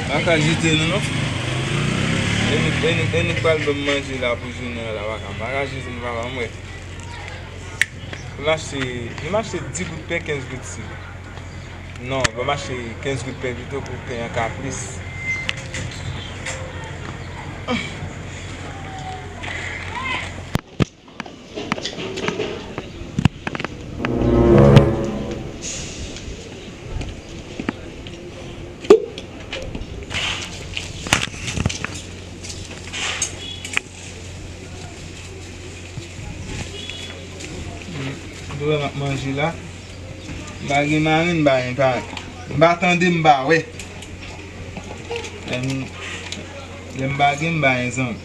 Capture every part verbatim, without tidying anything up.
Pa ka jete nou non. E nou, e nou, e nou k pral ban m manje la pou jounen an la, pa ka, pa ka jete nou papa, m wè. M achte, m achte di goud pen, kenz goud sik. Non, ban m achte kenz goud pen pito pou pen an ka plis. Dlo m ap manje la. M pa gen mari, m pa gen pa. M pa tande, m pa wè. Lè m, lè m pa gen, m pa gen zanmi.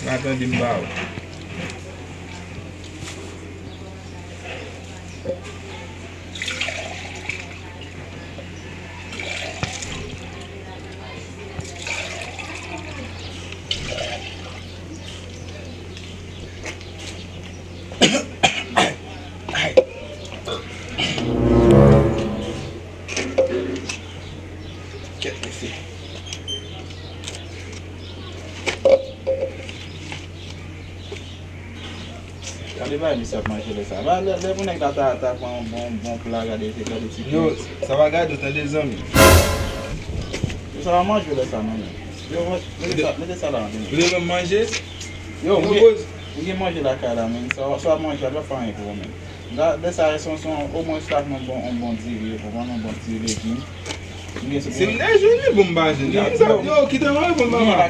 M pa tande, m pa wè. Kèt mesye. Gade bagay misye ap manje lè sa. Ba, lè, lè pou nèg la ta, ta pran yon bon, bon pla, gade, gade ti yo, sa pa gade w tande, zanmi. Yo, sa pa manje lè sa, non, men. Yo, mete sa, mete sa la, men. Ou te ban m manje? Yo, ou gen, ou gen manje lakay la, men. Sa, sa w ap manje a, l p ap fè anyen pou ou, men. Lè sa, se yon, se yon, omwen sa nou bon, yon bon diri, ou konprann, yon bon ti legim. Si m te jwenn li, bon, m pa jwenn li. Yo, kite mwen, bon, m pa.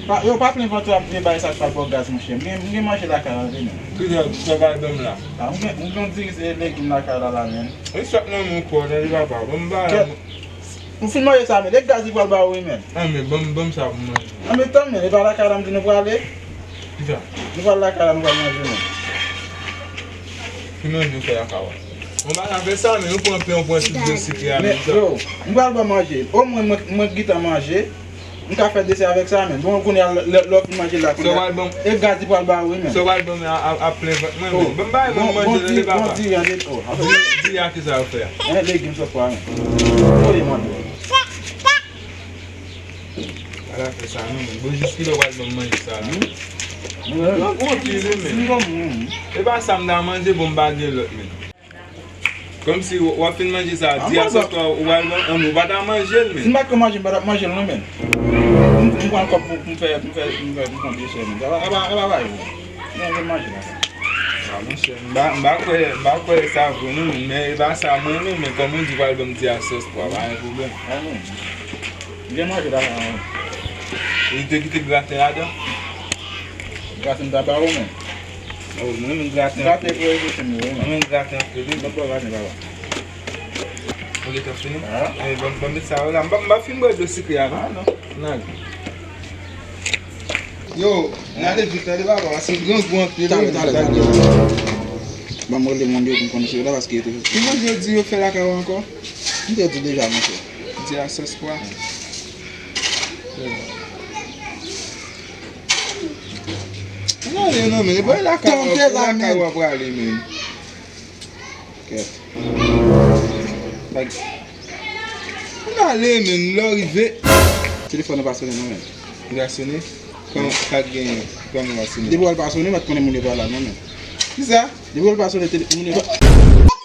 Pa, yo, pa plen vant w ap vye bay sa k pral ba w gaz, monchè. M gen, m gen manje lakay la, vini. Kite, kite bay ban m la. A, m gen, m gen yon diri, se legim lakay la, la, men. E chak nan men w, papa, bon, m pa. Ou fin manje sa, men. E gaz li pral ba ou, wi, men. An, men, ban m, ban m sa pou manje. An, men, tann, men. E pa lakay la m di nou prale? Kisa? Nou pral lakay la, nou pral manje, men. Ki manje ou fè lakay ou a? Bon, pa ka fè sa, men. Nou pran pen, nou pran ti dlo sikre a, men. Yo, m pral ba w manje. Omwen, mwen, mwen gentan manje. M ka fè desè avèk sa, men. Bon, kounye a, lè, lè w fin manje la, kounye a, e gaz li pral ba ou, wi, men. Sa w pral ban mwen a, a, a plen vant mwen, men. Ban m bay, ban m manje, tande, papa. Bon, di, di a ki sa yo fè a? Yon legim sòs pwa, men. Kote manje? Pa ka fè sa, non, men. Bon, jis kilè w pral ban m manje sa la? Yo, bon, ti, wi, men. E pa sa m ta manje, bon, m pa gen lòt, men. Kòmsi w, w ap fin manje sa, di a sòs pwa, ou pral ban m, ou pa ta manje l, men. Si m pa t ko manje, m pa t ap manje l, non, men. M, m pran kòb pou, pou m fè, pou m fè, pou m fè, pou m pran desè, men. Sa pa, sa pa, sa pa, non, m manje la. A, monchè, m pa, m pa kwè, m pa kwè sa vre, non, men, men e pa sa mwen renmen, men kòm ou di, w pral ban m di a sòs pwa, pa gen pwoblèm. A, non. M byen manje la, a. Ou te kite graten ladan? Graten m ta ba ou, men. Oh, mwen menm graten. Graten pou rezout mwen, wi, men. Mwen menm graten anpil, wi. Lòt bò graten, papa. Ou gentan fini? A. Eh, ban, ban m met sa yo la. M pa, m pa fin bwè dlo sikre a, non. A, non. N ale. Yo, n ale vit, tande, papa, paske grangou anpil, wi. Talè, talè, talè. Ban m rele moun yo pou m konn si yo la, paske yo te... Ki manje yo di yo fè lakay ou ankò? M te di deja, monchè. Di a sòs pwa. Ann ale non, men. E pa lakay w ap prale, men. Kèt. Ann ale, men. Lè w rive. Telefòn nan pa sonnen non, men. Li pa sonnen? Kòman, pa t gen, kòman l pa sonnen? Depi w wè l pa sonnen, mèt konnen moun yo pa la non, men. Kisa? Depi w wè l pa sonnen, tele-, moun yo pa...